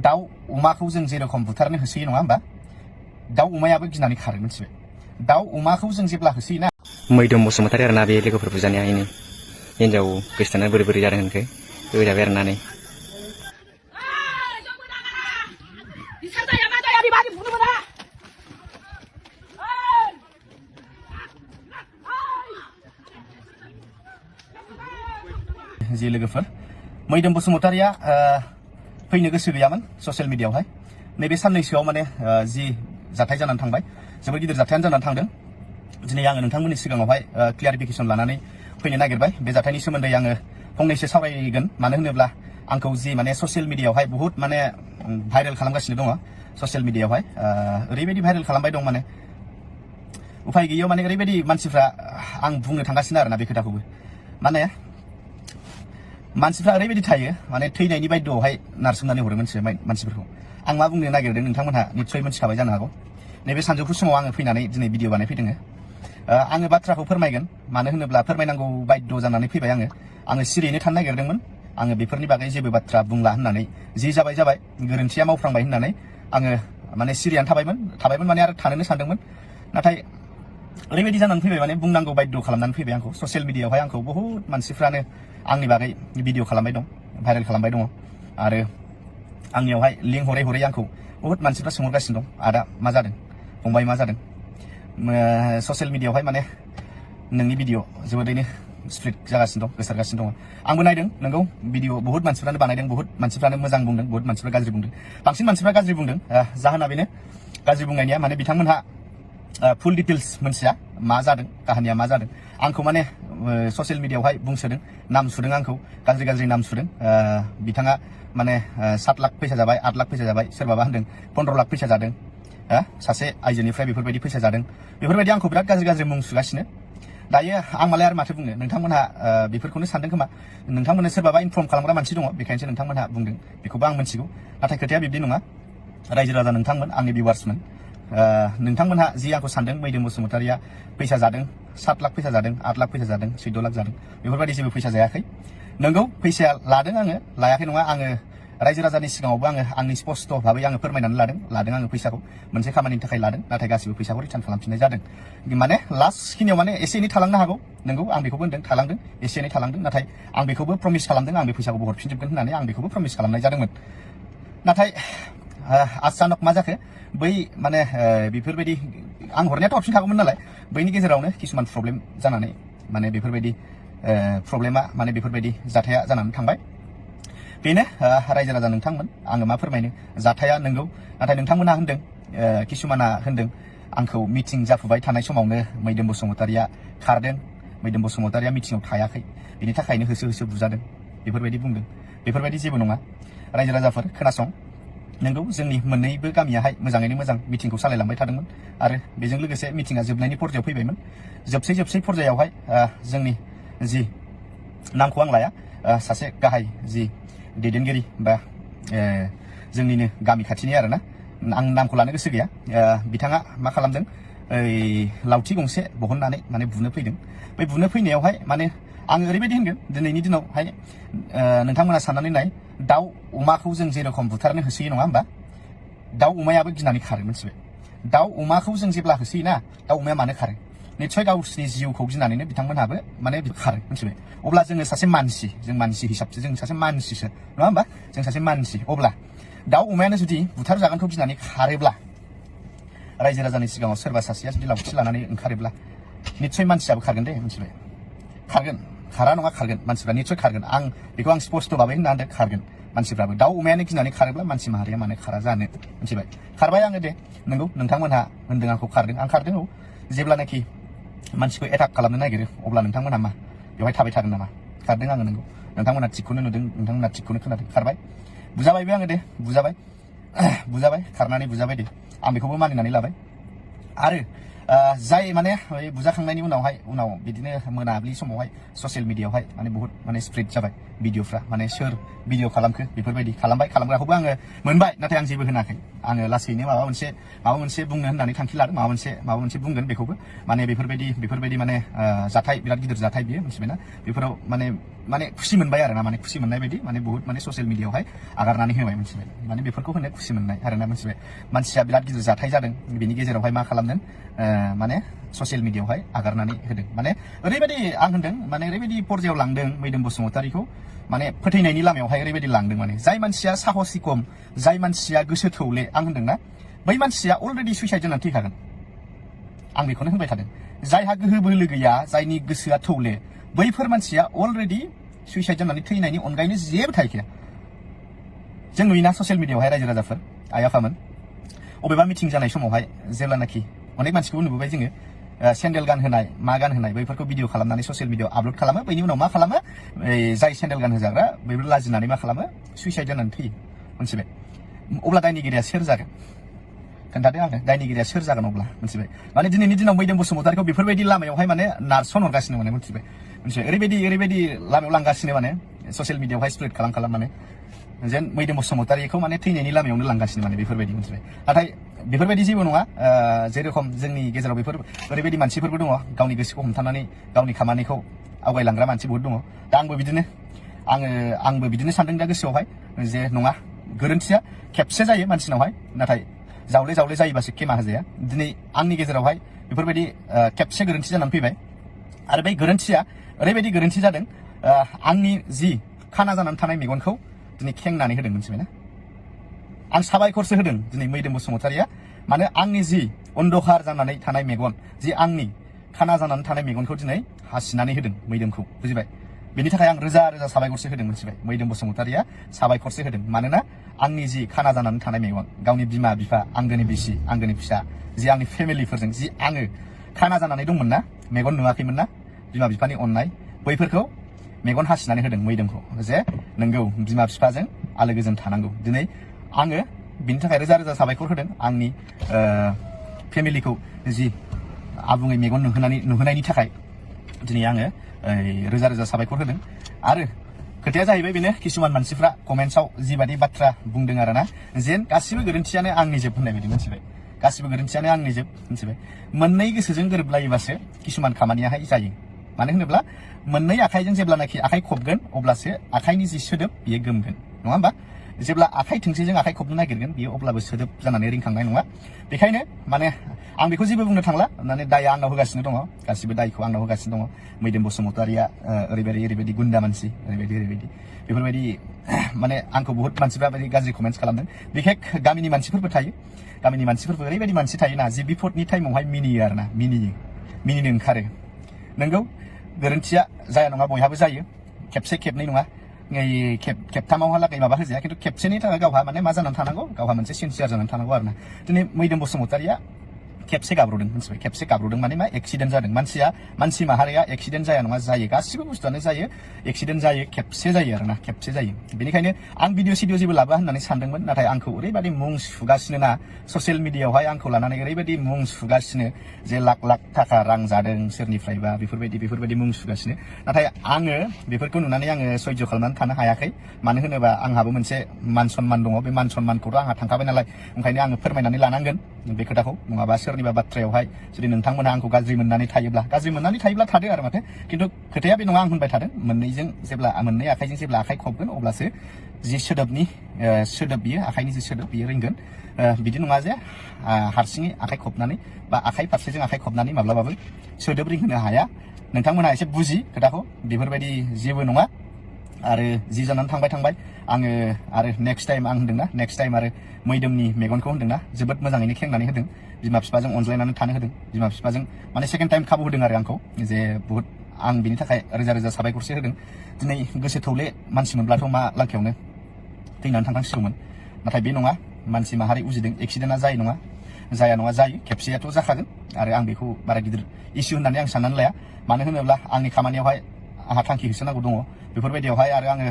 दाउ अमाखौ जों जेरखम बुथारनो होसोयो नङा होमबा दाउ अमायाबो गिनानै खारो मोनथिबाय दाउ अमाखौ जों जेब्ला होसोयोना मैदोम बसुमतारी आरोना बे लोगोफोर बुजानाया इनि हिनजाव गोसथोना बोरै बोरै जादों होनखो होजाबाय आरोना नै जे लोगोफोर मैदोम बसुमतारीया फैनो गोसो गैयामोन ससियेल मिडियायावहाय नैबे साननैसोआव माने जि जाथाय जानानै थांबाय जोबोर गिदिर जाथायानो जानानै थांदों दिनै आङो नोंथांमोननि सिगाङावहाय क्लियारिफिकेसन लानानै फैनो नागिरबाय बे जाथायनि सोमोन्दै आङो फंनैसो सावरायगोन मानो होनोब्ला आंखौ जि माने ससियेल मिडियायावहाय बहुत माने भाइरेल खालामगासिनो दङ ससियेल मिडियायावहाय ओरैबायदि भाइरेल खालामबाय दं माने उफाय गैयैयाव माने ओरैबायदि मानसिफ्रा आं बुंनो थांगासिनो आरोना बे खोथाखौबो माने मानसिफ्रा ओरैबायदि थायो माने थैनायनि बायद'आवहाय नारसोमनानै हरो मानसिफोरखौ आं मा बुंनो नागिरदों नोंथांमोनहा निस्सय मिथिखाबाय जानो हागौ नैबे सानजौफु समाव आङो फैनानै दिनै भिडिअ बानायफैदों आङो बाथ्राखौ फोरमायगोन मानो होनोब्ला फोरमायनांगौ बायद' जानानै फैबाय आङो सिरियैनो थानो नागिरदोंमोन आङो बेफोरनि बागै जेबो बाथ्रा बुंला होननानै जि जाबाय गोरोन्थिया मावफ्रांबाय होननानै आङो माने सिरियानो थाबायमोन माने आरो थानोनो सानदोंमोन नाथाय ओरैबायदि जानानै फैबाय माने बुंनांगौ बायद' खालामनानै फैबाय आंखौ ससियेल मिडियायावहाय आंखौ बहुत मानसिफ्रानो आंनि बागै भिडिअ खालामबाय दं भाइरेल खालामबाय दङ आरो आंनियावहाय लिंक हरै आंखौ बहुत मानसिफ्रा सोंहरगासिनो दं आदा मा जादों फंबाय मा जादों ससियेल मिडियायावहाय माने नोंनि भिडिअ जोबोदैनो स्प्रेड जागासिनो दं गोसारगासिनो दङ आंबो नायदों नोंगौ भिडिअ बहुत मानसिफ्रानो बानायदों बहुत मानसिफ्रानो मोजां बुंदों बहुत मानसिफ्रा गाज्रि बुंदों बांसिन मानसिफ्रा गाज्रि बुंदों जाहोना बेनो गाज्रि बुंनायनिया माने बिथांमोनहा फुल डिटेल्स मोनथिया मा जादों काहानिया मा जादों आंखौ माने ससियेल मिडियायावहाय बुंसोदों नाम सुदों आंखौ गाज्रि नाम सुदों बिथाङा माने 7 लाख फैसा जाबाय 8 लाख फैसा जाबाय सोरबाबा होनदों 15 लाख फैसा जादों सासे आइजोनिफ्राय बेफोरबायदि फैसा जादों बेफोरबायदि आंखौ बिराद गाज्रि मुं सुगासिनो दायो आं मालाय आरो माथो बुंनो नोंथांमोनहा बेफोरखौनो सानदों खोमा नोंथांमोननो सोरबाबा इनफर्म खालामग्रा मानसि दङ बेखायनोसो नोंथांमोनहा बुंदों बेखौबो आं मिथिगौ नाथाय खोथाया बिब्दि नङा रायजो राजा नोंथांमोन आंनि भिउवार्समोन नोंथांमोनहा जि आंखौ सानदों मैदोम बसुमतारीया फैसा जादों 7 लाख फैसा जादों 8 लाख फैसा जादों 14 लाख जादों बेफोरबायदि जेबो फैसा जायाखै नोंगौ फैसाया लादों आङो लायाखै नङा आङो रायजो राजानि सिगाङावबो आंनि स्पष्ट भाबै आङो फोरमायनानै लादों आङो फैसाखौ मोनसे खामानिनि थाखाय लादों नाथाय गासिबो फैसाखौ रिटार्न खालामफिननाय जादों माने लास्ट खिनियाव माने एसे एनै थालांनो हागौ नोंगौ आं बेखौबो होनदों थालांदों एसे एनै थालांदों नाथाय आं बेखौबो प्रमिस खालामदों आं बे फैसाखौबो हरफिनजोबगोन होननानै आं बेखौबो प्रमिस खालामनाय जादोंमोन नाथाय अचानक मा जाखो बै माने बेफोरबायदि आं हरनायाथ' हरफिनखागौमोन नालाय बैनि गेजेरावनो किसुमान प्रब्लेम जानानै माने बेफोरबायदि प्रब्लेमा माने बेफोरबायदि जाथाया जानानै थांबाय बेनो रायजो राजा नोंथांमोन आङो मा फोरमायनो जाथाया नंगौ नाथाय नोंथांमोना होनदों किसुमाना होनदों आंखौ मिटिं जाफुबाय थानाय समावनो मैदोम बसुमतारीया खारदों मैदोम बसुमतारीया मिटिङाव थायाखै बेनि थाखायनो होसो बुजादों बेफोरबायदि बुंदों बेफोरबायदि जेबो नङा रायजो राजाफोर खोनासं नोंगौ जोंनि मोननैबो गामियाहाय मोजाङैनो मोजां मिटिंखौ सालायलांबाय थादोंमोन आरो बेजों लोगोसे मिटिङा जोबनायनि पर्यायाव फैबायमोन जोबसै पर्यायावहाय जोंनि जि नामखौ आं लाया सासे गाहाय जि दैदेनगिरि बा जोंनिनो गामि खाथिनि आरोना आं नामखौ लानो गोसो गैया बिथाङा मा खालामदों लावथि गंसे बहननानै माने बुनो फैदों बै बुनो फैनायावहाय माने आङो ओरैबायदि होनगोन दिनैनि दिनावहाय नोंथांमोना साननानै नाय दाउ अमाखौ जों जेरखम बुथारनो होसोयो नङा होमबा दाउ अमायाबो गिनानै खारो मिथिबाय दाउ अमाखौ जों जेब्ला होसोयोना दाउ अमाया मानो खारो निस्सय गावसिनि जिउखौ गिनानैनो बिथांमोनहाबो माने खारो मिथिबाय अब्ला जोङो सासे मानसि जों मानसि हिसाबसो जों सासे मानसिसो नङा होमबा जों सासे मानसि अब्ला दाउ अमायानो जुदि बुथार जागोनखौ गिनानै खारोब्ला रायजो राजानि सिगाङाव सोरबा सासेया जुदि लावथि लानानै ओंखारोब्ला निस्सय मानसियाबो खारगोन दे मिथिबाय खारगोन खारा नङा खारगोन मानसिफ्रा निस्सय खारगोन आं बेखौ आं स्पष्ट भाबै होनना होनदों खारगोन मानसिफ्राबो दाउ अमायानो गिनानै खारोब्ला मानसि माहारिया मानो खारा जानो मिथिबाय खारबाय आङो दे नंगौ नोंथांमोनहा होनदों आंखौ खारदों आं खारदों औ जेब्लानाखि मानसिखौ एटाक खालामनो नागिरो अब्ला नोंथांमोनहा मा बेवहाय थाबाय थागोन नामा खारदों आङो नंगौ नोंथांमोनहा थिगखौनो नुदों नोंथांमोनहा थिगखौनो खोनादों खारबाय बुजाबायबो आङो दे बुजाबाय खारनानै बुजाबाय दे आं बेखौबो मानिनानै लाबाय आरो जाय माने बुजाखांनायनि उनाव बिदिनो मोनाबिलि समावहाय ससियेल मिडियायावहाय माने बहुत माने स्प्रेड जाबाय भिडिअफ्रा माने सोर भिडिअ खालामखो बेफोरबायदि खालामबाय खालामग्राखौबो आङो मोनबाय नाथाय आं जेबो होनाखै आङो लासैनो माबा मोनसे बुंनो होननानै थांखि लादों माबा मोनसे बुंगोन बेखौबो माने बेफोरबायदि माने जाथाय बिराद गिदिर जाथाय बियो मिथिबायना बेफोराव माने खुसि मोनबाय आरोना माने खुसि मोननाय बायदि माने बहुत माने ससियेल मिडियायावहाय आगारनानै होबाय मिथिबाय माने बेफोरखौ होनो खुसि मोननाय आरोना मिथिबाय मानसिया बिराद गिदिर जाथाय जादों बिनि गेजेरावहाय मा खालामदों माने ससियेल मिडियायावहाय आगारनानै होदों माने ओरैबायदि आं होनदों माने ओरैबायदि पर्यायाव लांदों मैदोम बसुमतारीखौ माने फोथैनायनि लामायावहाय ओरैबायदि लांदों माने जाय मानसिया साहसि खम जाय मानसिया गोसो थौले आं होनदोंना बै मानसिया अलरेडि सुइसाइड जानानै थैखागोन आं बेखौनो होनबाय थादों जायहा गोहो बोलो गैया जायनि गोसोआ थौले बैफोर मानसिया अलरेडि सुइसाइड जानानै थैनायनि अनगायैनो जेबो थाहैखाया जों नुयोना ससियेल मिडियायावहाय रायजो राजाफोर आइ आफामोन अबेबा मिटिं जानाय समावहाय जेब्लानाखि अनेक मानसिखौबो नुबोबाय जोङो सेन्देल गानहोनाय मा गानहोनाय बैफोरखौ भिडिअ खालामनानै ससियेल मिडियायाव आपलड खालामो बैनि उनाव मा खालामो जाय सेन्देल गानहोजाग्रा बैफोर लाजिनानै मा खालामो सुइसाइड जानानै थैयो मोनथिबाय अब्ला दायनिगिरिया सोर जागोन खोन्थादो आंनो दायनिगिरिया सोर जागोन अब्ला मोनथिबाय माने दिनैनि दिनाव मैदोम बसुमतारीखौ बेफोरबायदि लामायावहाय माने नारसन हरगासिनो माने मोनथिबाय ओरैबायदि लामायाव लांगासिनो माने ससियेल मिडियायावहाय स्प्रेड खालाम माने जेन मैदोम बसुमतारीखौ माने थैनायनि लामायावनो लांगासिनो माने बेफोरबायदि मोनथिबाय नाथाय बेफोरबायदि जेबो नङा जेरेखम जोंनि गेजेराव बेफोर ओरैबायदि मानसिफोरबो दङ गावनि गोसोखौ हमथानानै गावनि खामानिखौ आवगायलांग्रा मानसि बहुत दङ दा आंबो बिदिनो सानदों दा गोसोआवहाय जे नङा गोरोन्थिया खेबसे जायो मानसिनावहाय नाथाय जावले जायोबासो केमा होजाया दिनै आंनि गेजेरावहाय बेफोरबायदि खेबसे गोरोन्थि जानानै फैबाय आरो बै गोरोन्थिया ओरैबायदि गोरोन्थि जादों आंनि जि खाना जानानै थानाय मेगनखौ दिनै खेंनानै होदों मोनथिबायना आं साबायखरसो होदों दिनै मैदोम बसुमतारीया माने आंनि जि अन्धकार जानानै थानाय मेगन जि आंनि खाना जानानै थानाय मेगनखौ दिनै हासिनानै होदों मैदोमखौ बुजिबाय बेनि थाखाय आं रोजा साबायखरसो होदों मोनथिबाय मैदोम बसुमतारीया साबायखरसो होदों मानोना आंनि जि खाना जानानै थानाय मेगन गावनि बिमा बिफा आंगोनि बिसि आंगोनि फिसा जि आंनि फेमिलिफोरजों जि आङो खाना जानानै दंमोन ना मेगन नुवाखैमोन ना बिमा बिफानि अननाय बैफोरखौ मेगन हासिनानै होदों मैदोमखौ जे नोंगौ बिमा बिफाजों आलो गोजोन थानांगौ दिनै आङो बिनि थाखाय रोजा साबायखर होदों आंनि फेमिलिखौ जि आबुङै मेगन नुहोनायनि थाखाय दिनै आङो रोजा साबायखर होदों आरो खोथाया जाहैबाय बेनो किसुमान मानसिफ्रा कमेन्ट्सआव जिबादि बाथ्रा बुंदों आरोना जेन गासिबो गोरोन्थियानो आंनि जोब होननाय बायदि मोनथिबाय गासिबो गोरोन्थियानो आंनि जोब मोनथिबाय मोननै गोसोजों गोरोबलायोबासो किसुमान खामानियाहाय जायो मानो होनोब्ला मोननै आखाइजों जेब्लानाखि आखाइ खबगोन अब्लासो आखाइनि जि सोदोब बियो गोमगोन नङा होमबा जेब्ला आखाइ थोंसेजों आखाइ खबनो नागिरगोन बियो अब्लाबो सोदोब जानानै रिंखांनाय नङा बेखायनो माने आं बेखौ जेबो बुंनो थांला माने दाया आंनाव होगासिनो दङ गासिबो दायखौ आंनाव होगासिनो दङ मैदोम बसुमतारीया ओरैबायदि गुन्दा मानसि ओरैबायदि बेफोरबायदि माने आंखौ बहुत मानसिफ्रा बायदि गाज्रि कमेन्ट्स खालामदों बिखेक गामिनि मानसिफोरबो थायो गामिनि मानसिफोरबो ओरैबायदि मानसि थायोना जि बिपदनि टाइमावहाय मिनियो आरोना मिनिनो ओंखारो नोंगौ गोरोन्थिया जाया नङा बयहाबो जायो खेबसे खेबनै नङा खेबथामावहालागै माबा होजाया खिन्थु खेबसेनि थाखाय गावहा माने मा जानानै थानांगौ गावहा मोनसे सिनसियार जानानै थानांगौ आरोना दिनै मैदोम बसुमतारीया खेबसे गाब्र'दों मिथिबाय खेबसे गाब्र'दों माने मा एक्सिडेन्ट जादों मानसि माहारिया एक्सिडेन्ट जाया नङा जायो गासिबो बुस्थुआनो जायो एक्सिडेन्ट जायो खेबसे जायो आरोना खेबसे जायो बेनिखायनो आं भिडिअ जेबो लाबोआ होननानै सानदोंमोन नाथाय आंखौ ओरैबायदि मुं सुगासिनो ना ससियेल मिडियायावहाय आंखौ लानानै ओरैबायदि मुं सुगासिनो जे लाख थाखा रां जादों सोरनिफ्रायबा बेफोरबायदि मुं सुगासिनो नाथाय आङो बेफोरखौ नुनानै आङो सयज' खालामनानै थानो हायाखै मानो होनोबा आंहाबो मोनसे मान सनमान दङ बे मान सनमानखौथ' आंहा थांखाबाय नालाय ओंखायनो आङो फोरमायनानै लानांगोन बे खोथाखौ नङाबा सोरनिबा बाथ्रायावहाय जुदि नोंथांमोना आंखौ गाज्रि मोननानै थायोब्ला थादो आरो माथो खिन्थु खोथाया बे नङा आं होनबाय थादों मोननै आखाइजों जेब्ला आखाइ खबगोन अब्लासो जि सोदोब बियो आखाइनि जि सोदोब बियो रिंगोन बिदि नङा जे हारसिङै आखाइ खबनानै बा आखाइ फारसेजों आखाइ खबनानै माब्लाबाबो सोदोब रिंहोनो हाया नोंथांमोना एसे बुजि खोथाखौ बेफोरबायदि जेबो नङा आरो जि जानानै थांबाय आङो आरो नेक्स्ट टाइम आं होनदोंना नेक्स्ट टाइम आरो मैदोमनि मेगनखौ होनदोंना जोबोद मोजाङैनो खेंनानै होदों बिमा बिफाजों अनज्लायनानै थानो होदों बिमा बिफाजों माने सेकेन्ड टाइम खाबु होदों आरो आंखौ जे बहुत आं बिनि थाखाय रोजा साबायखरसो होदों दिनै गोसो थौले मानसि मोनब्लाथ' मा लांखायावनो थैनानै थांनांसिगौमोन नाथाय बे नङा मानसि माहारि उजिदों एक्सिडेन्टआ जाया नङा जायो खेबसेयाथ' जाखागोन आरो आं बेखौ बारा गिदिर इस्यु होननानै आं साननानै लाया मानो होनोब्ला आंनि खामानियावहाय आंहा थांखि होसोनांगौ दङ बेफोरबायदियावहाय आरो आङो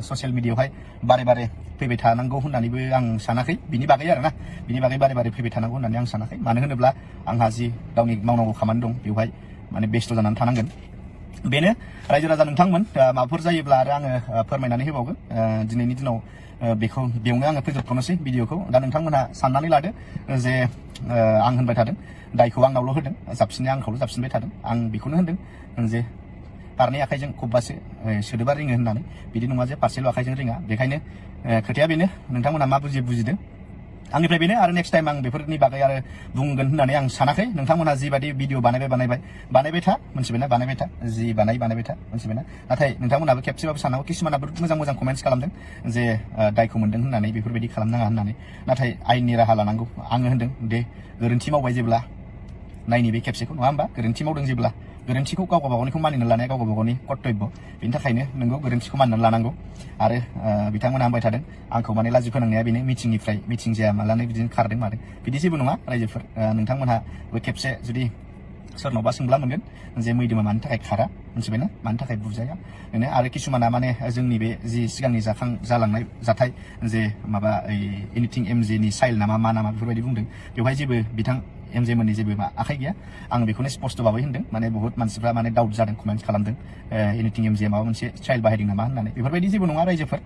ससियेल मिडियायावहाय बारे फैबाय थानांगौ होननानैबो आं सानाखै बिनि बागै आरोना बिनि बागै बारे फैबाय थानांगौ होननानै आं सानाखै मानो होनोब्ला आंहा जि गावनि मावनांगौ खामानि दं बेवहाय माने बेस्थ' जानानै थानांगोन बेनो रायजो राजा नोंथांमोन माबाफोर जायोब्ला आरो आङो फोरमायनानै होबावगोन दिनैनि दिनाव बेखौ बेयावनो आङो फोजोबथ'नोसै भिडिअखौ दा नोंथांमोनहा साननानै लादो जे आं होनबाय थादों दायखौ आंनावल' होदों जाबसिननाया आंखौल' जाबसिनबाय थादों आं बेखौनो होनदों जे फारनै आखाइजों खबबासो सोदोबा रिङो होननानै बिदि नङा जे फारसेल' आखाइजों रिङा बेखायनो खोथाया बेनो नोंथांमोनहा मा बुजिदों आंनिफ्राय बेनो आरो नेक्स्ट टाइम आं बेफोरनि बागै आरो बुंगोन होननानै आं सानाखै नोंथांमोनहा जिबायदि भिडिअ बानायबाय था मोनथिबायना बानायबाय था जि बानायबाय था मोनथिबायना नाथाय नोंथांमोनहाबो खेबसेबाबो साननांगौ किसुमाना मोजां कमेन्ट्स खालामदों जे दायखौ मोनदों होननानै बेफोरबायदि खालामनाङा होननानै नाथाय आयेननि राहा लानांगौ आङो होनदों दे गोरोन्थि मावबाय जेब्ला नायनि बे खेबसेखौ नङा होमबा गोरोन्थि मावदों जेब्ला गोरोन्थिखौ गाव गावबागावनिखौ मानिनानै लानाया गाव गावबागावनि कर्तब्य बेनि थाखायनो नोंगौ गोरोन्थिखौ मानिनानै लानांगौ आरो बिथांमोना होनबाय थादों आंखौ माने लाजि फोनांनाया बेनो मिटिं जाया मालानो बिदिनो खारदों मादों बिदि जेबो नङा रायजोफोर नोंथांमोनहाबो खेबसे जुदि सोरनावबा सोंब्ला मोनगोन जे मैदोमा मानि थाखाय खारा मोनथिबायना मानि थाखाय बुजाया बेनो आरो किसुमाना माने जोंनि बे जि सिगांनि जालांनाय जाथाय जे माबा एनिथिं एमजे नि साइल नामा मा नामा बेफोरबायदि बुंदों बेवहाय जेबो बिथां एमजे मोननि जेबो आखाइ गैया आं बेखौनो स्पष्ट भाबै होनदों माने बहुत मानसिफ्रा माने डाउट जादों कमेन्ट खालामदों एनिथिं एमजे माबा मोनसे चाइल्ड बाहायदों नामा होननानै बेफोरबायदि जेबो नङा रायजोफोर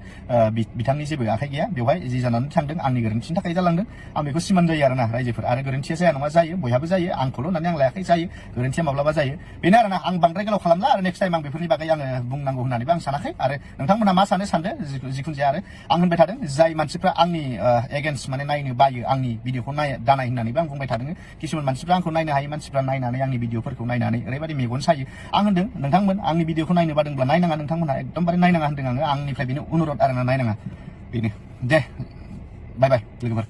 बिथांनि जेबो आखाइ गैया बेवहाय जि जानानै थांदों आंनि गोरोन्थिनि थाखाय जालांदों आं बेखौ सिमान जायो आरोना रायजोफोर आरो गोरोन्थिया जाया नङा जायो बयहाबो जायो आंखौल' होननानै आं लायाखै जायो गोरोन्थिया माब्लाबा जायो बेनो आरोना आं बांद्राय गोलाव खालामला आरो नेक्स्ट टाइम आं बेफोरनि बागै आङो बुंनांगौ होननानैबो आं सानाखै आरो नोंथांमोनहा मा सानदो जिखुनु जाया आरो आं होनबाय थादों जाय मानसिफ्रा आंनि एगेन्स्ट माने नायनो बायो आंनि भिडिअखौ दानाय होननानैबो आं बुंबाय थादों किसुमान मानसिफ्रा आंखौ नायनो हायै मानसिफ्रा नायनानै आंनि भिडिअफोरखौ नायनानै ओरैबायदि मेगन सायो आं होनदों नोंथांमोन आंनि भिडिअखौ नायनो बादोंब्ला नायनाङा नोंथांमोनहा एकदमबारे नायनाङा होनदों आङो आंनिफ्राय बेनो अनुरद आरोना नायनाङा बेनो दे बाय बाय लोगोफोर